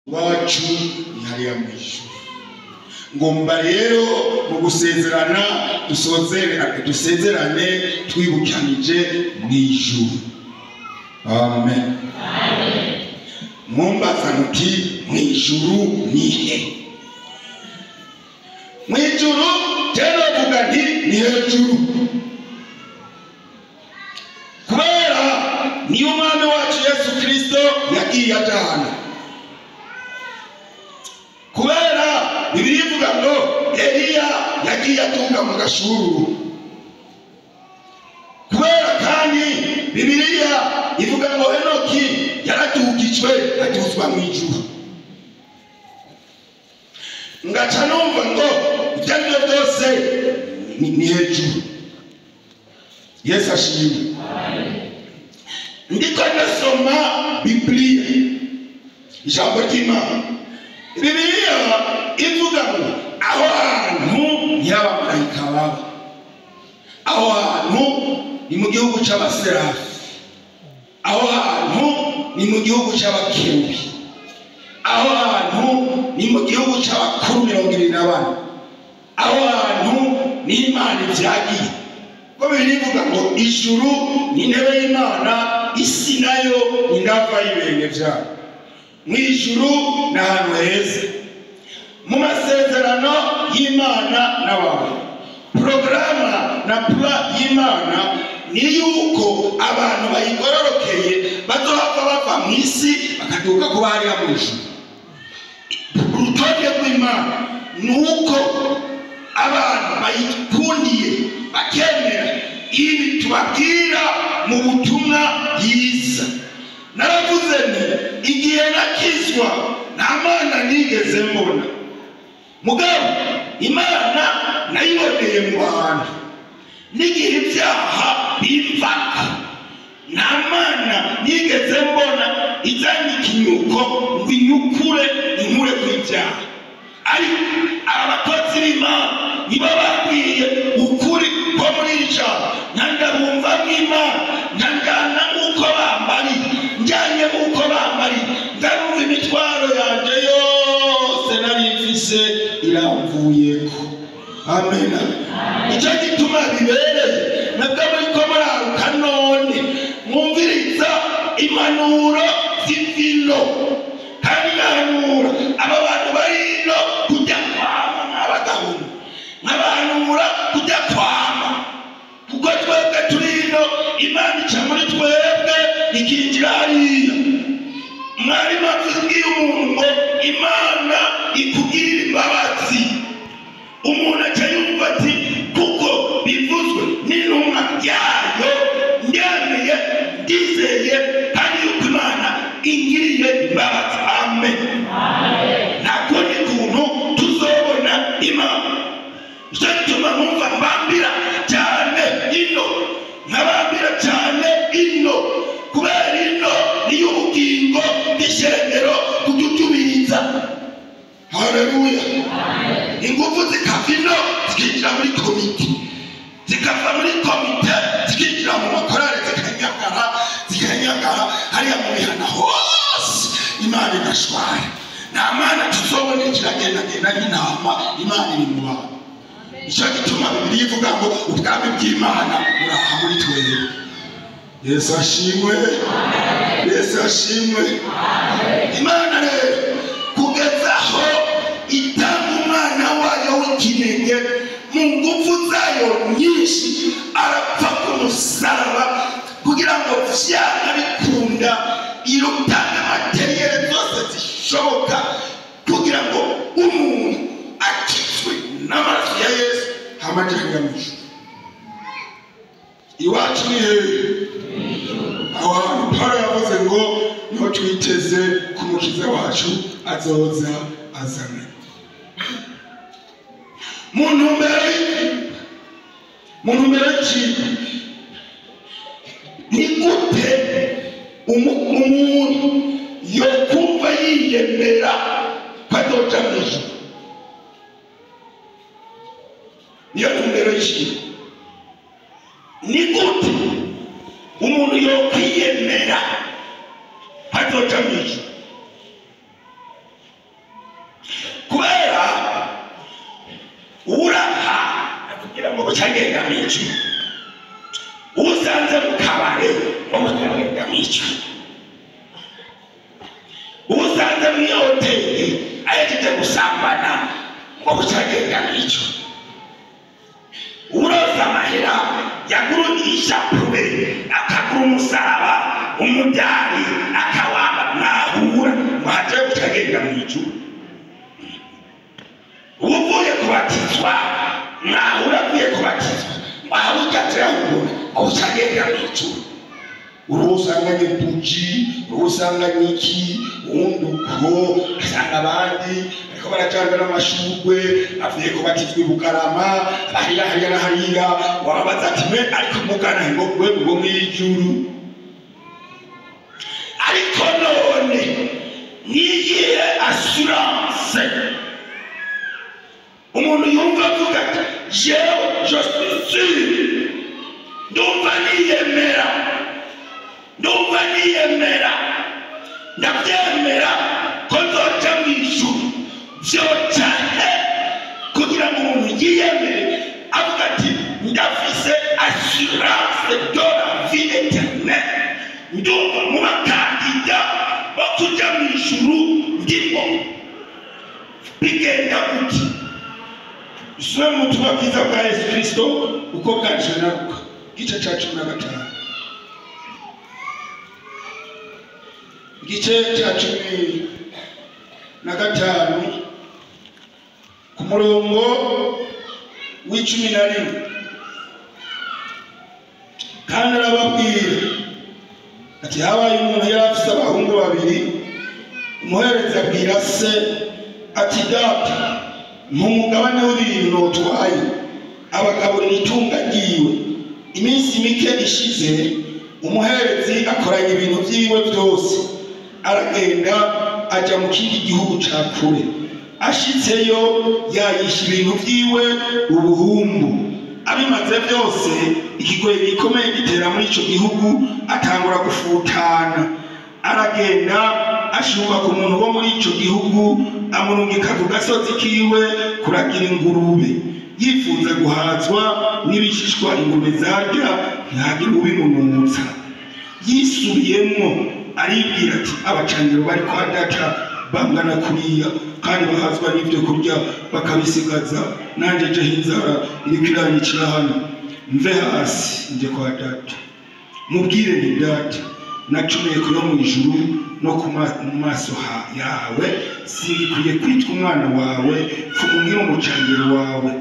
Iwacu ni hariya mu ijuru. Ngomba rero mu gusezerana dusezerane twibukanije mu ijuru. Amen. Mwumbaza muti mu ijuru ni he? Mu ijuru rero vuga nti ni hejuru, kubera niyo Umwami wacu Yesu Kristo yagiye ajana. Kubera Bibiliya ivuga ngo Eliya yagiye atunga mu gashururu. Kubera kandi Bibiliya ivuga ngo Enoki yaradugijwe aduzwa mu ijuru. Ngaca numva ngo ibyo ari byo byose ni hejuru. Yesu ashimwe. Ndiko ndasoma Bibiliya, ijambo ry'Imana. Bibiliya ivuga ngo aho hantu niho abamarayika baba, aho hantu ni mu gihugu c'abaserafi, aho hantu ni mu gihugu c'abakerubi, aho hantu ni mu gihugu c'abakuru 24, aho hantu ni Imana ivyagiye. Ko Bibiliya ivuga ngo ijuru ni intebe y'Imana, isi nayo ni indava y'ibirenge vyayo. Mu ijuru ni ahantu heza. Mu masezerano y'Imana n'abantu, porogaramu na plan y'Imana ni yuko abantu bayigororokeye bazohava bava mu isi bakaduka kuba hariya mu ijuru. Urutonde rw'Imana ni uko abantu bayikundiye bakemera ibi tubabwira mu butumwa bwiza. Naravuze nti igihe nakizwa nta Mana nigeze mbona, mugabo Imana nayiboneye mu bantu. N'igihe ibyaha bimvako nta Mana nigeze mbona izanye ikinyuko ngo inyukure inkure ku ibyaha. Ariko aba bakozi b'Imana nibo bakwiye ukuri ko muri iri jambo. Nkandabumva mw'Imana, nkangana nk'uko bambariye, njyanye nk'uko bambariye, ndarumva imitwaro yanje yose nari mfise iramvuyeko. Amen. Icyo gituma bibereye nabwo muriko muraruka none mwumviriza impanuro z'imvino, kandi ngahanura aba bantu bari ino kujya kwama nk'abagabo, nkabahanura kujya kwama, kuko twebwe turi ino Imana ica muri twebwe ikinjira hariya. Mwarimu avuze umuntu ngo Imana ikugirira imbabazi, umuntu aca yumva ati kuko bivuzwe n'intumwa yayo, ndemeye ndizeye kandi yuko Imana ingiriye imbabazi. Amen. Nta kundi kuntu tuzobona Imana. Icyo gituma mwumva mbambira cyane ino, nkabambira cyane ino, kubera ino niyo ubugingo bw'ishengero kudutubiriza. Haleluya. Ingufu zikava ino zikinjira muri komite, zikava muri komite zikinjira mu makorale, zikanyagara zikanyagara hariya mu mihana hose. Imana igashwara. Nta Mana tuzobona ikiragendagenda nk'intama, Imana iri mu bantu. Icyo gituma Bibiliya ivuga ngo ubwami bw'Imana buraha muri twebwe. Yesu ashimwe. Yesu ashimwe. Imana rero kugeza aho itanga umwana wayo w'ikinege mu ngufu zayo nyinshi, arapfa ku musaraba kugira ngo vyanga bikunda irutanga materiyere zose zishoboka kugira ngo umuntu akizwe n'amaraso ya Yesu hamaje mu ijuru. Iwacu ni hehe? Aho hantu Pawulo yavuze ngo niho twiteze ku mukiza wacu azoza azana. Mu ntumbero y'iki ni gute umuntu yokumva yiyemera ko azoja mu ijuru? Niyo ntumbero y'iki. Ni gute umuntu yokwiyemera azoja mu ijuru? Kubera uraha kugira ngo bucagenda mw'ijuru, usanze mu kabare ngo bucagenda mw'ijuru, usanze muri hoteli ahejeje gusambana ngo bucagenda mw'ijuru, uroza amahera yagura ishapure akagura umusaraba umudari akawamba mwahura ngo haje bucagenda mw'ijuru, uvuye kubatizwa mwahura avuye kubatizwa ngo ahabugatse ahura ngo bucagenda mw'ijuru. Urusanganye buji, urusanganye iki, uwundi uko, asanga abandi ariko baracanga n'amashurwe, avuye kubatizwa i Bugarama, hariya hariya na hariya, wababaza ati mwe ariko mugana ngo mwe ngo mw'ijuru. Ariko none niyihe assurance umuntu yumva avuga ati jewe je suis sûr, ndumva niyemera, ndumva niyemera, ndabyemera ko nzoja mw'ijuru, vyoca he kugira ngo umuntu yiyemere avuga ati ndafise assurance de la vie éternelle, ndumva mu bakandida bo kuja mw'ijuru ndimo. Bigenda gute? Dusome mu butumwa bwiza bwa Yesu Kristo uko bwanditswe na Luka igice ca 15, igice ca 15 ku murongo w'11. Kandi arababwira ati habaye umuntu yari afise abahungu babiri, umuherezi abwira se ati data mpa umugabane w'ibintu notwaye, abagaburira itunga ryiwe. Iminsi mike ishize umuherezi akoranya ibintu vyiwe vyose, aragenda aja mu kindi gihugu ca kure. Ashitseyo yayisha ibintu vyiwe ubuhumbu. Abimaze byose ikigoyi gikomeye gitera muri ico gihugu, atangura gufutana. Aragenda ashumba ku muntu wo muri ico gihugu, amurungika ku gasozi kiwe kuragira ingurube. Yifuza guhazwa n'ibishishwa ingurube zarya, ntihagire ubimunutsa. Yisubiyemwo aribwira ati abacangiro bari kwa data bangana kuriya, kandi bahazwa n'ibyo kurya bakabisigaza, nanje jeho inzara iriko iranyicira hano. Mve hasi nje kwa data, mubwire nti data nacumuye ku yo mw'ijuru no ku maso yawe, singikwiye kwitwa umwana wawe, pfuma umucangiro wawe.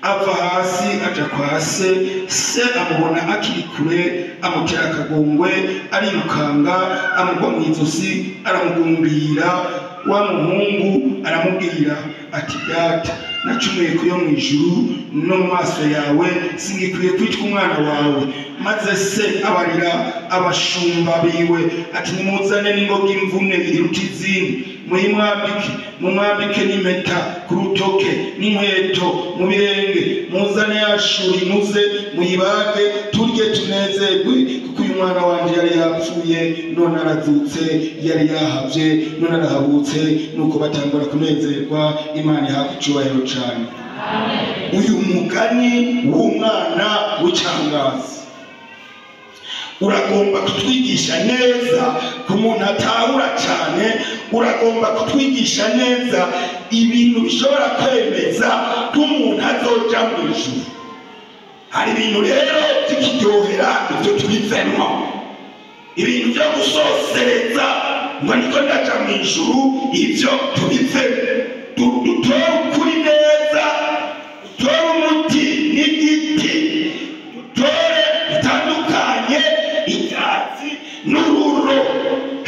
Ava hasi aja kwa se, se amubona akiri kure, amutera akagongwe, arirukanga amugwa mw'izosi, aramugumbira. Wa muhungu aramubwira ati data nacumuye ku yo mw'ijuru no mu maso yawe, singikwiye kwitwa umwana wawe. Maze se abarira abashumba biwe ati nimuzane n'ingoga imvune iruta izindi, muyimwambike, mumwambike n'impeta ku rutoke n'inkweto mu birenge, muzane yashuri muze muyibage turye tunezerwe, kuko uyu mwana wanje yari yapfuye none arazutse, yari yahavye none arahabutse. Nuko batangura kunezerwa. Imana ihabwe icubahiro cane. Uyu mugani w'umwana w'icangazi uragomba kutwigisha neza ku muntu atahura cyane, uragomba kutwigisha neza ibintu bishobora kwemeza ko umuntu azoja mu ijuru. Hari ibintu rero by'ikiryohera, ibyo tubivemo, ibintu byo gusosereza ngo niko ndaja mu ijuru, ibyo tubivemo. Dutore ukuri neza, dutore umuti n'igiti, dutore dutandukanye icyatsi n'ururo.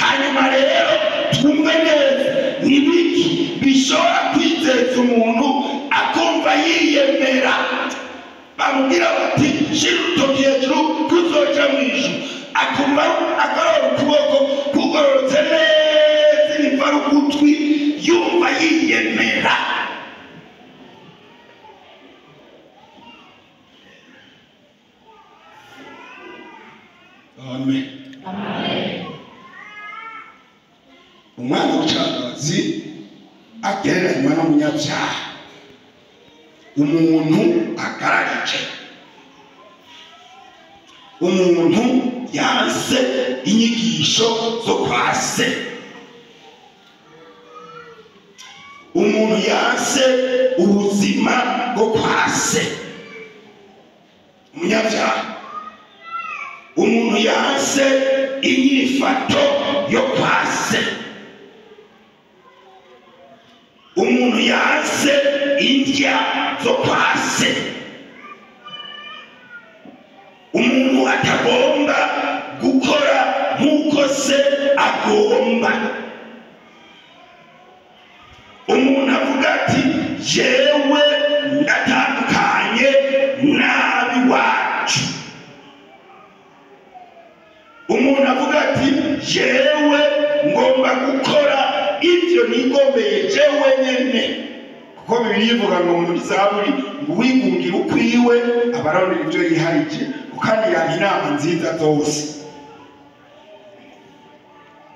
Hanyuma rero twumve neza n'ibiki bishobora kwizeza umuntu akumva yiyemera. Bamubwira bati shira urutoki hejuru kuzoja mu ijuru, akumva agorora ukuboko kugororotse neza ibiva ugutwi, yumva yiyemera. Amen. Amen. Umwana w'icangazi agereranywa n'umunyabyaha, umuntu agararije, umuntu yanse inyigisho zo kwa se, umuntu yanse ubuzima bwo kwa se, umunyabyaha, umuntu yanse inyifato yo kwa se, umuntu yanse indya zo kwa se, umuntu atagomba gukora nk'uko se agomba, umuntu avuga ati jewe ndatandukanye nabi wacu, umuntu avuga ati jewe ngomba gukora ibyo nigombeye jewe nyene, kuko Bibiliya ivuga ngo muri Zaburi ngo uwigungira ukwiwe abarondera ibyo yiharije, kandi yanka inama nziza zose.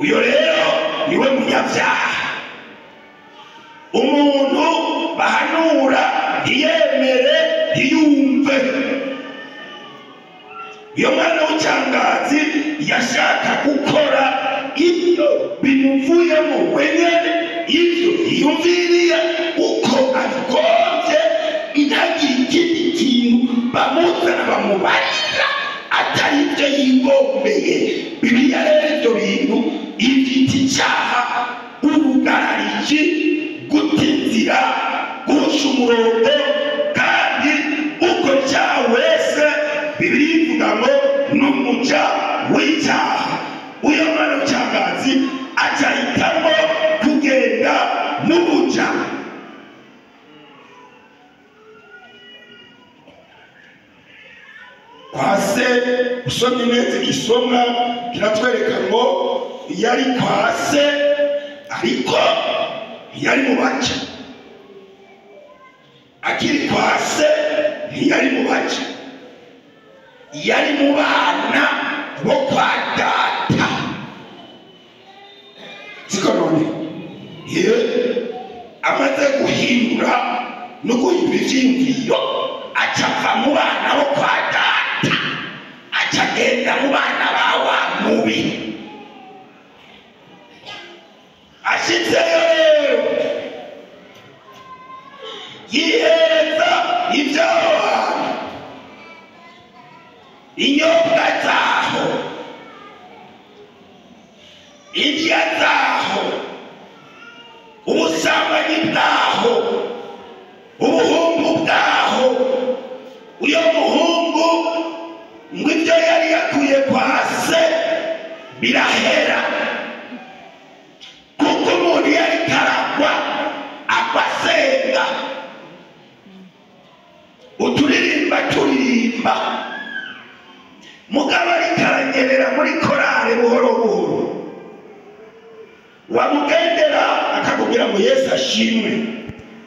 Uyo rero niwe munyabyaha, umuntu bahanura ntiyemere ntiyumve. Iyo mwana w'icyangazi yashaka gukora ibyo bimuvuyemo wenyene, ibyo yiyumviriye uko abigombye, intagire ikindi kintu bamuzana bamubarira atari ibyo yigombeye. Bibiliya rero ibyo bintu ifite icyaha, ubugarariji, guta inzira, guhusha umurongo, kandi uko icyaha wese Bibiliya ivuga ngo n'umuja w'icyaha. Uyo mwana w'icyangazi acahitamo kugenda n'ubuja. Kwa se usomye neza igisomwa kiratwereka ngo yari kwa se ariko ntiyari mu baca, akiri kwa se ntiyari mu baca, yari mu bana bo kwa data. Siko none ye amaze guhindura no guhindura ivyiyumviro, acava mu bana bo kwa data acagenda mu bana ba wa mubi. Ashitseyo rero yihereza ivy'abo bantu, inyobwa zaho, indya zaho, ubusambanyi bwaho, ubuhumbu bwaho. Uyo muhungu ngo ibyo yari yakuye kwa se birahera, kuko umuntu yari karagwa agwa asenga, uturirimba turirimba, mugabo ariko aranyerera muri korale buhoro buhoro, wamugendera akakubwira ngo Yesu ashimwe,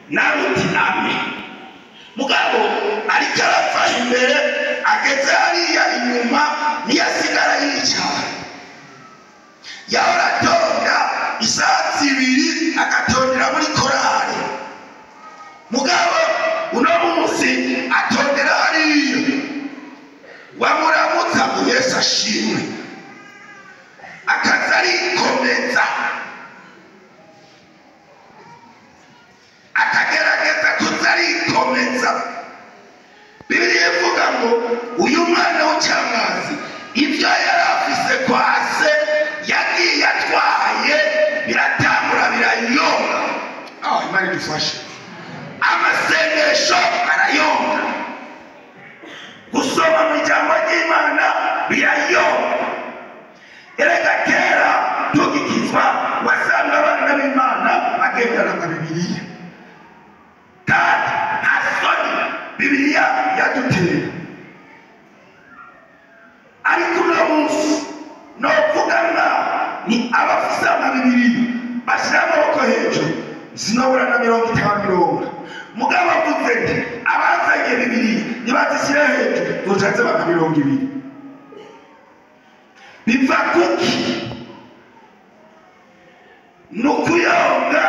nawe uti amen. Mugabo ariko arapfa imbere, ageze hariya inyuma niyasigara yicara, yahora atonda isaha zibiri agatondera muri korale, mugabo uno munsi atondera hariya, wamuramutsa ngo Yesu ashimwe, akaza arikomeza, akagerageza kuza arikomeza. Bibiliya ivuga ngo uyu mwana w'icyangazi ibyo yari afise kwa se yagiye atwaye biratangura birayonga. Imana idufashe. Amasengesho arayonga, gusoma mu ijambo ry'Imana birayonga. Erega kera tugikizwa wasanga abana b'Imana bagendana na Bibiliya, kandi nta soni Bibiliya yadutera. Ariko uno munsi novuga ni abafise amabibiliya bashyira amaboko hejuru sinobura na 50 mirongo, mugabo avuze nti abazanye Bibiliya nibazishyire hejuru zoca ziba nka 20. Biva kuki? Ni ukuyonga